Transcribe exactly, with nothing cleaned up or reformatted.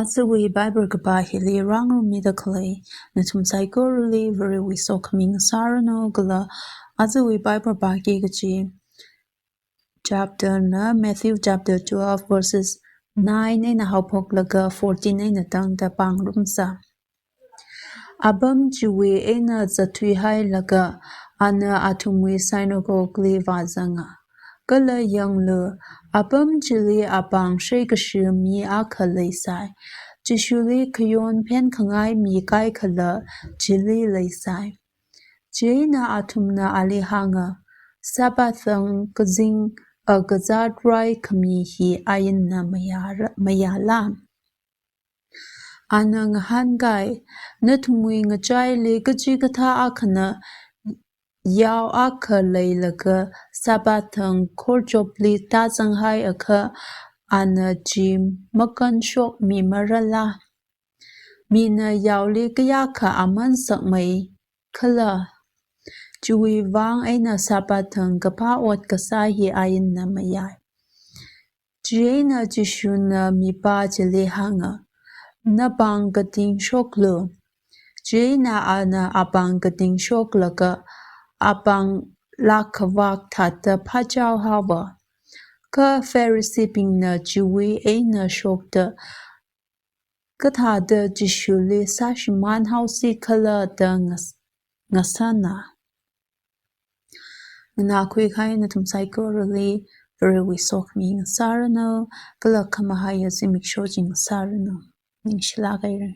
Ajawui Bible kapā hili rāngarummida khalei nathum saikorali Varewui sokhami ngasāranu. Kala ajawui Bible pāki kaji chapter na Matthew chapter twelve verses nine eina haophoklaga fourteen eina tangda pāngarumsa. Apam chiwui eina zatthuihailaga ana athumwui synagogue li vāzanga. Kala yanglu, apam chili apāng sheikashi mi akha leisai. Jishuli khayon phenkhangai mi kaikhala chili leisai. Chieina athumna ali hānga, Sabbath thang kazing akazat rai khami hi ainna mayāra-, mayāla? Ana ngahānkai, nathumwui ngachaili kachikathā akhana yao akha leilaga Sabbath thang khorchopli tāzanghaiakha ana chi makanshokmimarala? Mina yaoli kayākha aman sakmeikhala? Chiwui vang eina Sabbath thang kaphā ot kasā hi ainna mayāi. Chieina Jishuna mipā chili hānga, Napāng katingshoklu. Chieina ana apāng katingshoklaga apāng lakh khavak thāda phāchao haowa. Kha Phariseebingna chiwui eina shokta, Kathāda Jishuli sāshimān haosikhala da ngas-, ngasāna. Nganākhui kahai nathum saikorali Varewui sokhami ngasāranu, kala khamahaiya zimiksho chi ngasāranu. Ningshilāk haira.